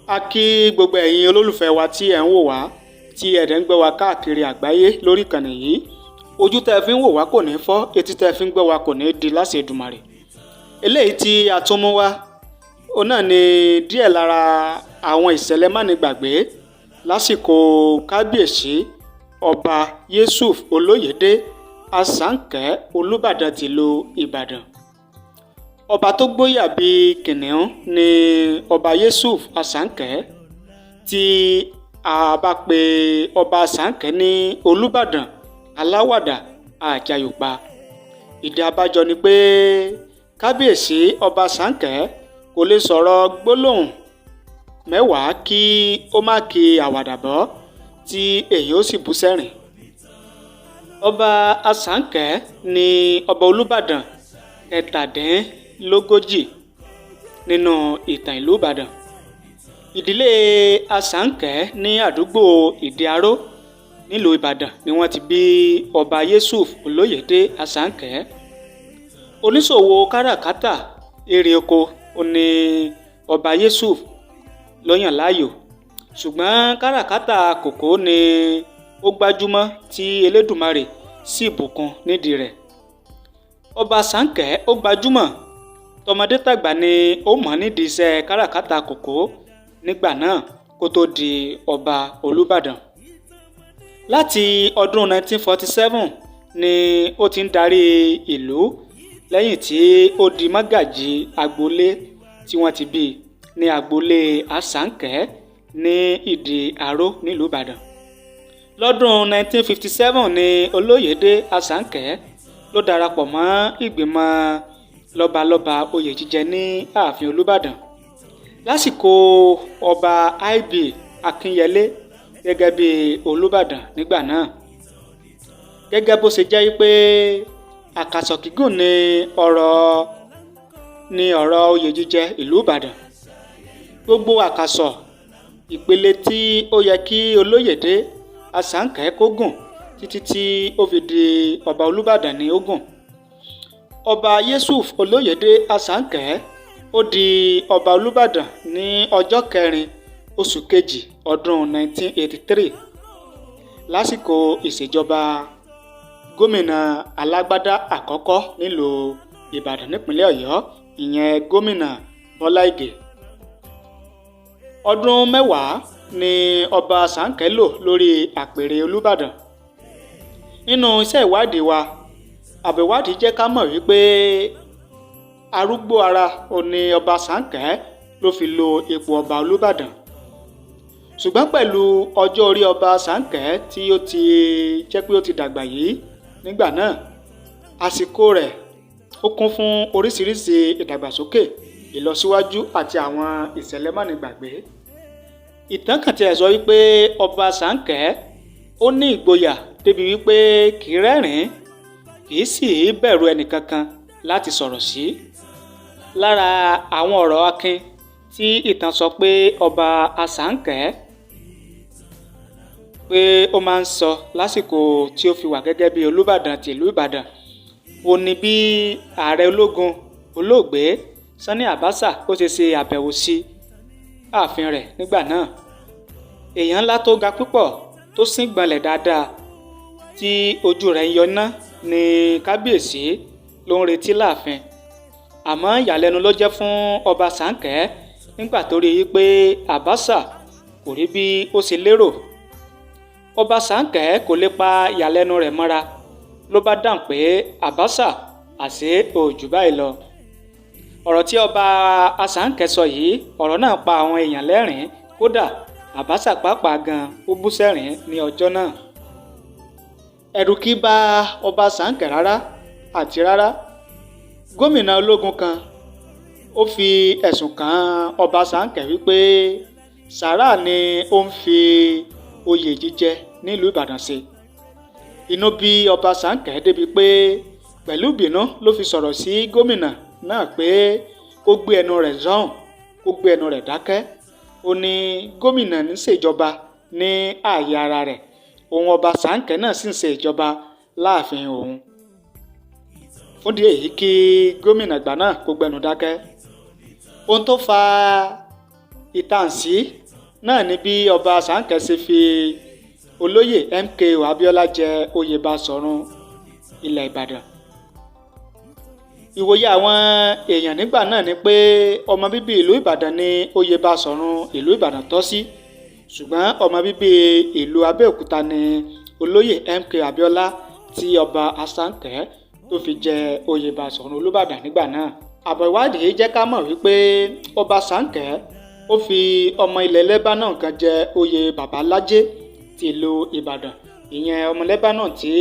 A kí gbogbo ẹ̀yin olólùfẹ́ wa tí ẹ̀ ń wò wá, tí ẹ̀ dẹ̀ ń gbọ́ wa káàkiri àgbáyé lórí ìkànnì yìí. Ojú tẹ́ ẹ fi ń wò wá kò ní fọ́, etí tẹ́ ẹ fi ń gbọ́ wa kò ní di láṣẹ Èdùmàrè. Eléyìí tí a tún mú wá, òun náà ni díẹ̀ lára àwọn ìṣẹ̀lẹ̀ mánigbàgbé lásìkò Kábíyèsí Ọba Yusuf Olóyédè Àsánkẹ́, Olùbàdàn tìlú Ìbàdàn. Ọba tó gbóyà bíi kìnìún ni Ọba Yusuf Àsánkẹ́. Tí a bá pe Ọba Àsánkẹ́ ní Olùbàdàn aláwàdà àjàyòpa, ìdí abájọ ni pé Kábíyèsí Ọba Àsánkẹ́ kò lè sọ̀rọ̀ gbólóhùn mẹ́wàá kí ó má ki àwàdà bọ́, tí èyí ó sì bú sẹ́rìn. Ọba Àsánkẹ́ ní ọba Olùbàdàn 37 nínú ìtàn ìlú Ìbàdàn. Ìdílé Àsánkẹ́ ní àdúgbò Ìdí-Aró nílùú Ìbàdàn ni wọ́n ti bí Ọba Yusuf Olóyédè Àsánkẹ́. Oníṣòwò káràkátà eré oko ní Ọba Yusuf ló yàn láàyò, ṣùgbọ́n káràkátà kòkó ni ó gbájúmọ́ tí Elédùmarè sì bùkún nídìí rẹ̀. Ọba Àsánkẹ́ ó gbajúmọ̀, tọmọdé tàgbà ni ó mọ̀ nídìí iṣẹ́ káràkátà kòkó nígbà náà kó tó di ọba Olùbàdàn. Láti ọdún 1947 ni ó ti ń darí ìlú lẹ́yìn tí ó di mọ́gàjí agboolé tí wọ́n ti bí ní agboolé Àsánkẹ́ ní Ìdí-Aró nílùú Ìbàdàn. Lọ́dún 1957 ni Olóyédè Àsánkẹ́ ló darapọ̀ mọ́ ìgbìmọ̀ lọ́balọ́ba oyè jíjẹ ní ààfin Olùbàdàn lásìkò Ọba I.B. Akínyẹlé gẹ́gẹ́ bí Olùbàdàn nígbà náà. Gẹ́gẹ́ bó ṣe jẹ́ pé àkàsọ̀ gígùn ni ọ̀rọ̀ oyè jíjẹ ìlú Ìbàdàn, gbogbo àkàsọ̀ ìpele tí ó yẹ kí Olóyédè Àsánkẹ́ kó gùn títí tí ó fi di ọba Olùbàdàn ní ó gùn. Ọba Yusuf Olóyédè Àsánkẹ́ ó di ọba Olùbàdàn ní ọjọ́ 4 oṣù kejì ọdún 1983 lásìkò ìṣèjọba gómìnà alágbádá àkọ́kọ́ nílùú Ìbàdàn nípínlẹ̀ Ọ̀yọ́, ìyẹn Gómìnà Bọ́lá Ìgè. Ọdún 10 ni Ọba Àsánkẹ́ lò lórí àpèrè Olùbàdàn. Nínú iṣẹ́ ìwádìí wa, àbọ̀ ìwádìí jẹ́ ká mọ̀ wípé arúgbó ara ò ní Ọba Àsánkẹ́ ló fi lo ipò ọba Olùbàdàn. Ṣùgbọ́n pẹ̀lú ọjọ́ orí Ọba Àsánkẹ́ tí ó ti jẹ́ pé ó ti dàgbà yìí nígbà náà, àsìkò rẹ̀ ó kún fún oríṣiríṣi ìdàgbàsókè, ìlọsíwájú àti àwọn ìṣẹ̀lẹ̀ mánigbàgbé. Ìtàn kan tiẹ̀ sọ wípé Ọba Àsánkẹ́ ó ní ìgboyà débi wípé kì í rẹ́rìn-ín, kì í sì bẹ̀rù ẹnìkankan láti sọ̀rọ̀ sí. Lára àwọn ọ̀rọ̀ akin tí ìtàn sọ pé Ọba Àsánkẹ́ pé ó máa ń sọ lásìkò tí ó fi wà gẹ́gẹ́ bí Olùbàdàn tìlú Ìbàdàn, ó ní bí ààrẹ ológun olóògbé Sani Abacha ó ṣe ṣe àbẹ̀wò sí ààfin rẹ̀ nígbà náà. Èèyàn ńlá tó ga púpọ̀, tó síngbọnlẹ̀ dáadáa, tí ojú rẹ̀ ń yọná ní Kábíyèsí ló ń retí láàfin. Àmọ́ ìyàlẹ́nu ló jẹ́ fún Ọba Àsánkẹ́ nígbà tó rí i pé Abacha kò rí bí ó ṣe lérò. Ọba Àsánkẹ́ kò lè pa ìyàlẹ́nu rẹ̀ mọ́ra, ló bá dáhùn pé, "Abacha, àṣé o jù báyìí lọ." Ọ̀rọ̀ tí Ọba Àsánkẹ́ sọ yìí, ọ̀rọ̀ náà pa àwọn èèyàn lẹ́rìn-ín, kódà Abacha pàápàá gan ó bú sẹ́rìn ní ọjọ́ náà. Ẹ̀rù kì í bá Ọba Àsánkẹ́ rárá àti rárá. Gómìnà ológun kan ó fi ẹ̀sùn kan Ọba Àsánkẹ́ wípé sàárà ni ó ń fi oyè jíjẹ nílùú Ìbàdàn ṣe. Inú bí Ọba Àsánkẹ́ débi pé pẹ̀lú ìbínú ló fi sọ̀rọ̀ sí gómìnà náà pé kó gbé ẹnu rẹ̀ sọ́hùn, kó gbé ẹnu rẹ̀ dákẹ́. Ó ní gómìnà ń ṣèjọba ní ààyè ara rẹ̀, òun Ọba Àsánkẹ́ náà sì ń ṣe ìjọba láàfin òun. Fún ìdí èyí, kí gómìnà ìgbà náà kó gbẹnu dákẹ́. Ohun tó fa Ìtànsí náà ni bí ọba Àsáǹkẹ́ ṣe fi olóyè MKO Abiola jẹ oyè Basọ̀run ilẹ̀ Ìbàdàn. Ìwòye àwọn èèyàn nígbà náà ni pé ọmọ bíbí ìlú Ìbàdàn ni oyè Basọ̀run ìlú Ìbàdàn tọ́ sí, ṣùgbọ́n ọmọ bíbí ìlú Abẹ́òkúta ni olóyè MKO Abiola tí ọba Àsáǹkẹ́ tó fi jẹ oyè Basọ̀run Olúbàdàn nígbà náà. Àbọ̀ ìwádìí jẹ́ ká mọ̀ wípé ọba Àsáǹkẹ́ ó fi ọmọ ilẹ̀ Lebanon kan jẹ oyè Babalájé ti ìlú Ìbàdàn, ìyẹn ọmọ Lebanon tí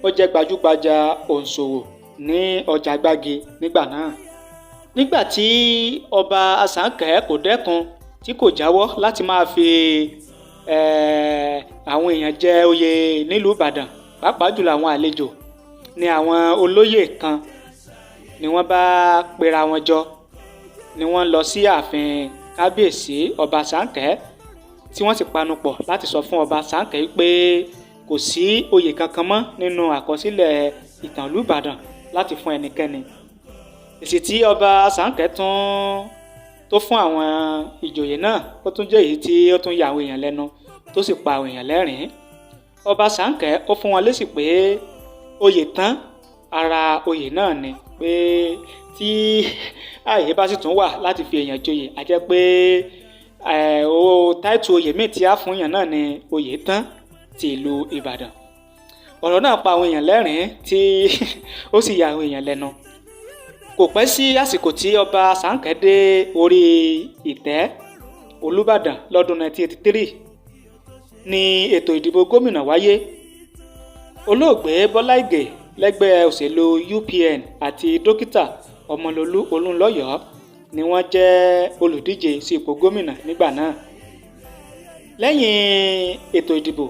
ó jẹ́ gbajúgbajà òǹṣòwò ní ọjà Gbági nígbà náà. Nígbà tí ọba Àsáǹkẹ́ kò dẹ́kun tí kò jáwọ́ láti máa fi àwọn èèyàn jẹ oyè nílùú Ìbàdàn, pàápàá jùlọ àwọn àlejò, ni àwọn olóyè kan ni wọ́n bá pera wọn jọ, ni wọ́n lọ sí ààfin kábíyèsí ọba Àsáǹkẹ́, tí wọ́n sì panupọ̀ láti sọ fún ọba Àsáǹkẹ́ pé kò sí oyè kankan mọ́ nínú àkọsílẹ̀ ìtàn ìlú Ìbàdàn láti fún ẹnikẹ́ni. Èsì tí ọba Àsáǹkẹ́ tún tó fún àwọn ìjòyè náà ó tún jẹ́ èyí tí ó tún ya àwọn èèyàn lẹ́nu tó sì pa àwọn èèyàn lẹ́rìn-ín. Ọba Àsáǹkẹ́ ó fún wọn lésì pé oyè tán ara oyè náà ni, pé tí ààyè bá sì tún wà láti fi èèyàn joyè, á jẹ́ pé owó táìtù oyè míì tí a fún èèyàn náà ni oyè tán ti ìlú Ìbàdàn. Ọ̀rọ̀ náà pa àwọn èèyàn lẹ́rìn-ín tí ó sì ya àwọn èèyàn lẹ́nu. Kò pẹ́ sí àsìkò tí ọba Àsáǹkẹ́ dé orí ìtẹ́ Olúbàdàn lọ́dún 1983 ní ètò ìdìbò gómìnà wáyé. Olóògbé Bọ́lá Ìgè lẹ́gbẹ́ òṣèlú UPN àti dókítà Ọmọlólú Olúnlọ́yọ̀ọ́ ni wọ́n jẹ́ olùdíje sí ipò gómìnà nígbà náà. Lẹ́yìn ètò ìdìbò,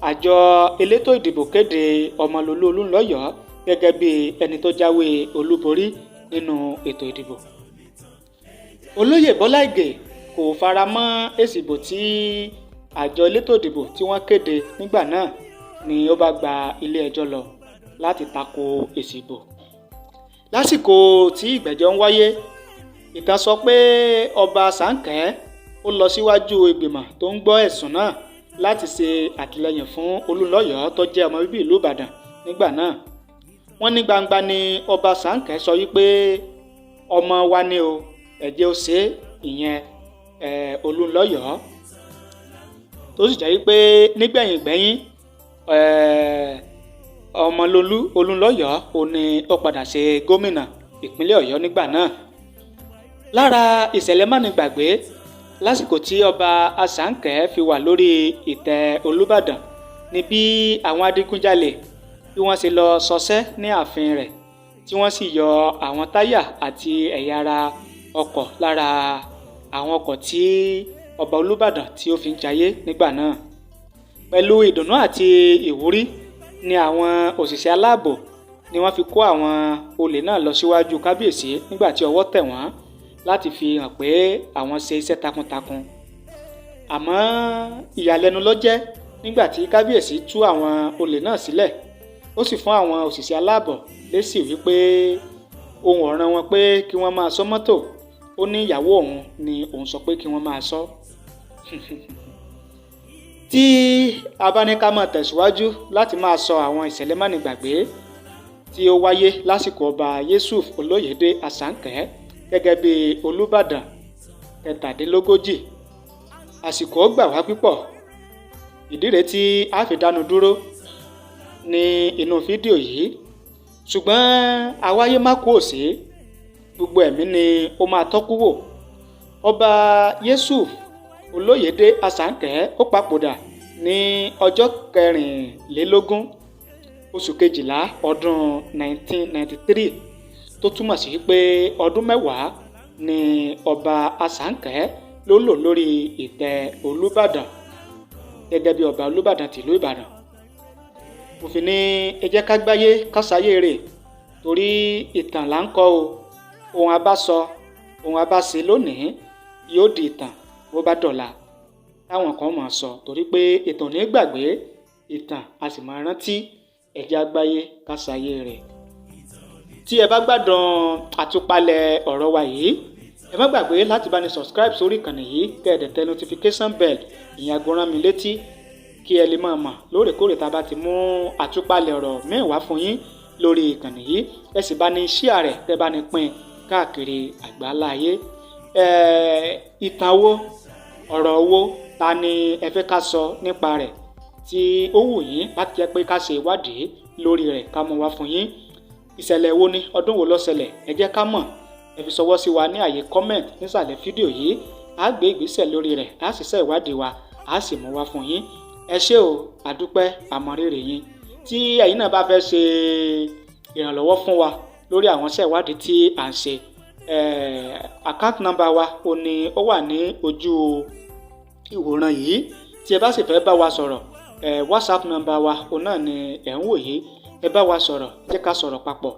àjọ elétò ìdìbò kéde Ọmọlólú Olúnlọ́yọ̀ọ́ gẹ́gẹ́ bí ẹni tó jáwé olúborí nínú ètò ìdìbò. Olóyè Bọ́lá Ìgè kò fara mọ́ èsì ìbò tí àjọ elétò ìdìbò tí wọ́n kéde nígbà náà, ni ó bá gba ilé ẹjọ́ lọ láti tako èsì ìbò. Lásìkò tí ìgbẹ́jọ́ ń wáyé, ìtàn sọ pé ọba Àsáǹkẹ́ ó lọ síwájú ìgbìmọ̀ tó ń gbọ́ ẹ̀sùn náà láti ṣe àtìlẹ́yìn fún Olúnlọ́yọ̀ọ́ tó jẹ́ ọmọ bíbí ìlú Ìbàdàn nígbà náà. Wọ́n ní gbangba ni ọba Àsáǹkẹ́ sọ wípé ọmọ wa ni o, ẹ̀jẹ̀ ó ṣe ìyẹn Olúnlọ́yọ̀ọ́, tó sì jẹ́ wípé nígbẹ̀yìngbẹ́yín Ọmọlólú Olúnlọ́yọ̀ọ́ ò ní ó padà ṣe gómìnà ìpínlẹ̀ Ọ̀yọ́ nígbà náà. Lára ìṣẹ̀lẹ̀ mánigbàgbé lásìkò tí ọba Àsáǹkẹ́ fi wà lórí ìtẹ́ Olúbàdàn ni bí àwọn adigunjalè bí wọ́n ṣe lọ ṣọṣẹ́ ní ààfin rẹ̀, tí wọ́n sì yọ àwọn táyà àti ẹ̀yà ara ọkọ̀ lára àwọn ọkọ̀ tí ọba Olúbàdàn tí ó fi ń jayé nígbà náà. Pẹ̀lú ìdùnnú àti ìwúrí ni àwọn òṣìṣẹ́ aláàbò ni wọ́n fi kó àwọn olè náà lọ síwájú kábíyèsí nígbà tí ọwọ́ tẹ̀ wọ́n láti fi hàn pé àwọn ṣe iṣẹ́ takuntakun. Àmọ́ ìyàlẹ́nu ló jẹ́ nígbà tí kábíyèsí tú àwọn olè náà sílẹ̀, ó sì fún àwọn òṣìṣẹ́ aláàbò lésì wípé ohun ọ̀ràn wọn pé kí wọ́n máa ṣọ́ mọ́tò, ó ní ìyàwó òun ni òun sọ pé kí wọ́n máa ṣọ́. Tí a bá ní ká máa tẹ̀síwájú láti máa sọ àwọn ìṣẹ̀lẹ̀ mánigbàgbé tí ó wáyé lásìkò ọba Yusuf Olóyèdé Àsáǹkẹ́ gẹ́gẹ́ bí Olúbàdàn 37, àsìkò ó gbà wá púpọ̀. Ìdí rèé tí a fi dánu dúró ní inú fídíò yìí, ṣùgbọ́n àwáyé má kú òsì, gbogbo ẹ̀mí ni ó máa tọ́kú wò. Ọba Yusuf Olóyèdé Àsáǹkẹ́ ó papòdà ní ọjọ́ 24 oṣù kejìlá ọdún 1993, tó túmọ̀ sí pé ọdún mẹ́wàá ni ọba Àsáǹkẹ́ ló lò lórí ìtẹ́ Olúbàdàn gẹ́gẹ́ bí ọba Olúbàdàn tìlú Ìbàdàn. Mo fi ní ẹ jẹ́ ká gbáyé ká sáyé rè, torí ìtàn là ń kọ́ o. Ohun a bá sọ, ohun a bá ṣe lónìí yóò di ìtàn bó bá dọ̀la táwọn kan máa sọ, torí pé ìtàn ò ní gbàgbé, ìtàn a sì máa rántí. Ẹ jẹ́ á gbáyé ká sáyé rè. Tí ẹ bá gbádùn àtúpalẹ̀ ọ̀rọ̀ wa yìí, Ẹ má gbàgbé láti bá ní subscribe sórí ìkànnì yìí, kẹ́ ẹ dẹ̀ tẹ notification bell, ìyẹn aago rán mi létí, kí ẹ lè máa mọ̀ lóòrèkóòrè tá a bá ti mú àtúpalẹ̀ ọ̀rọ̀ míì wá fún yín lórí ìkànnì yìí. Ẹ sì bá ní share rẹ̀, kẹ́ bá ní pín káàkiri àgbáláyé. Ìtàn wo, ọ̀rọ̀ wo, ta ni ẹ fẹ́ ká sọ nípa rẹ̀ tí ó wù yín láti jẹ́ pé ká ṣe ìwádìí lórí rẹ̀, ká mú wá fún yín? Ìṣẹ̀lẹ̀ wo ni, ọdún wo ló ṣẹlẹ̀? Ẹ jẹ́ ká mọ̀. Ẹ fi ṣọwọ́ sí wa ní àyè comment nísàlẹ̀ fídíò yìí. Á gbé ìgbésẹ̀ lórí rẹ̀, á sì ṣe ìwádìí wa, á sì mú wá fún yín. Ẹ ṣé o, àdúpẹ́, àmọ̀rírì yín. Tí ẹ̀yin náà bá fẹ́ ṣe ìrànlọ́wọ́ fún wa lórí àwọn iṣẹ́ ìwádìí tí à ń ṣe, account number wa ò ní ó wà ní ojú ìwòran yìí. Tí ẹ bá sì fẹ́ bá wa sọ̀rọ̀, WhatsApp number wa òun náà ni ẹ̀ ń wò yìí. Ẹ bá wa sọ̀rọ̀, jẹ́ ká sọ̀rọ̀ papọ̀.